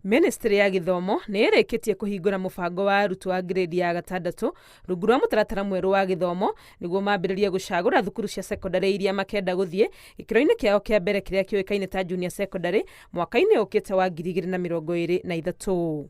Ministry ya Gĩthomo nĩ ĩrĩkĩtie kũhingũra mũbango wa arutwo a grade ya gatandatũ rungu rwa mũtaratara mwerũ wa gĩthomo nĩguo mambĩrĩrie gũcagũra thukuru cia sekondarĩ iria makenda gũthiĩ gĩkĩro-inĩ kĩao kĩa mbere kĩrĩa kĩũĩkaine ta junior secondary mwaka-inĩ ũkĩte wa 2023.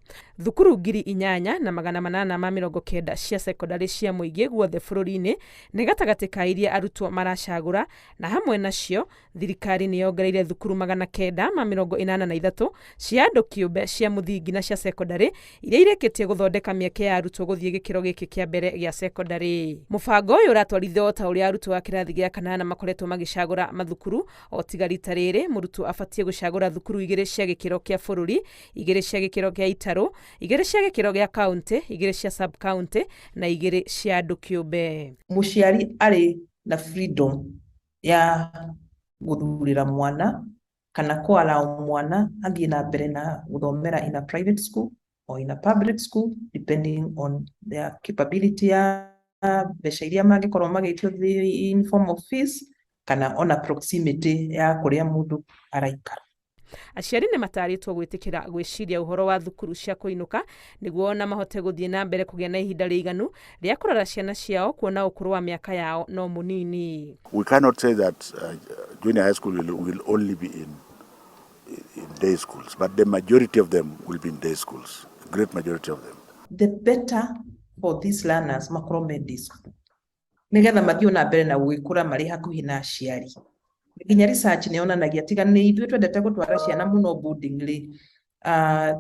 Thukuru 8,890 cia sekondarĩ cia mũingĩ guothe bũrũri-inĩ nĩ gatagatĩ ka iria arutwo maracagũra, na hamwe nacio thirikari nĩ yongereire thukuru 983 cia andũ kĩũmbe cia mũthingi na cia sekondarĩ iria irĩkĩtie gũthondeka mĩeke ya arutwo gũthiĩ gĩkĩro gĩkĩ kĩa mbere gĩa sekondarĩ. Mũbango ũyũ ũratwarithio o ta ũrĩa arutwo a kĩrathi gĩa kanana makoretwo magĩcagũra mathukuru, o tiga rita rĩrĩ mũrutwo abatiĩ gũcagũra thukuru igĩrĩ cia gĩkĩro kĩa bũrũri, igĩrĩ cia gĩkĩro gĩa itarũ, igĩrĩ cia gĩkĩro gĩa kauntĩ, igĩrĩ cia sub kauntĩ na igĩrĩ cia andũ kĩũmbe. Mũciari arĩ na freedom ya gũthurĩra mwana kana kũ allow mwana athiĩ na mbere na gũthomera in a private school or in a public school, depending on their capability ya mbeca iria mangĩkorwo magĩtio in form of fees, kana ona proximity ya kũrĩa mũndũ araikara. Aciari nĩ matarĩtwo gwĩtĩkĩra gwĩciria ũhoro wa thukuru cia kũinũka nĩguo ona mahote gũthiĩ na mbere kũgĩa na ihinda rĩiganu rĩa kũrora ciana ciao, kuona ũkũrũ wa mĩaka yao no mũnini. We cannot say that junior high school will only be in day schools, but the majority of them will be in day schools, the great majority of them. The better for these learners makorwo me day school, nĩgetha mathiĩ na mbere na gũgĩkũra marĩ hakuhĩ na aciari. Nginya research nĩ yonanagia, tiga nĩ ithuĩ twendete gũtwara ciana mũno boarding rĩ,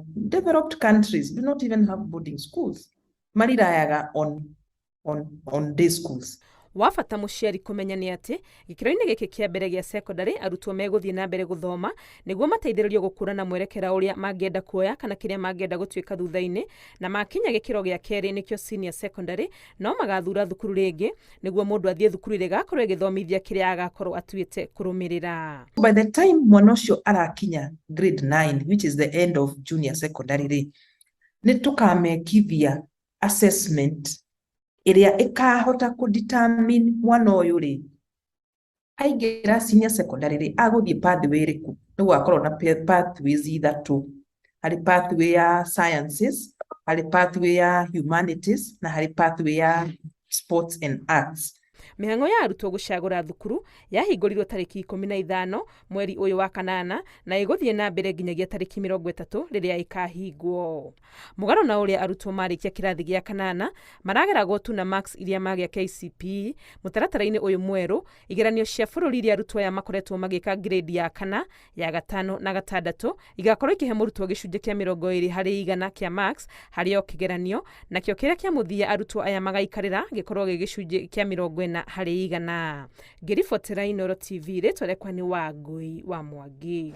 developed countries do not even have boarding schools, marirayaga on day schools. Wa bata mũciari kũmenya nĩ atĩ gĩkĩro-inĩ gĩkĩ kĩa mbere gĩa sekondarĩ arutwo megũthiĩ na mbere gũthoma nĩguo mateithĩrĩrio gũkũra na mwerekera ũrĩa mangĩenda kuoya kana kĩrĩa mangĩenda gũtuĩka thutha-inĩ, na makinya gĩkĩro gĩa kerĩ, nĩkĩo senior secondary, no magathura thukuru rĩngĩ nĩguo mũndũ athiĩ thukuru ĩrĩa ĩgakorwo ĩgĩthomithia kĩrĩa agakorwo atuĩte kũrũmĩrĩra. By the time mwana ũcio arakinya grade 9, which is the end of junior secondary rĩ, nĩ tũkamekithia assessment ĩrĩa ĩkahota kũ determine mwana ũyũ rĩ, aingĩra senior secondary rĩ, agũthiĩ pathway ĩrĩkũ. Nĩ gũgakorwo na pathways ithatũ: harĩ pathway ya sciences, harĩ pathway ya humanities, na harĩ pathway ya sports and arts. Mĩhang'o ya arutwo gũcagũra thukuru yahingũrirwo tarĩki 15 mweri ũyũ wa kanana na ĩgũthiĩ na mbere nginyagia tarĩki 30 rĩrĩa ĩkahingwo. Mũgarũ na ũrĩa arutwo marĩkia kĩrathi gĩa kanana marageragwo tu na marks iria magĩa KCPE, mũtaratara-inĩ ũyũ mwerũ igeranio cia bũrũri iria arutwo aya makoretwo magĩka grade ya kana, ya gatano na gatandatũ igakorwo ikĩhe mũrutwo gĩcunjĩ kĩa 20% kĩa marks harĩ o kĩgeranio, nakĩo kĩrĩa kĩa mũthia arutwo aya magaikarĩra gĩkorwo gĩ gĩcunjĩ kĩa 40%. Ngĩribotera Inooro TV, rĩtwa rĩakwa nĩ Wangũi wa Mwangi.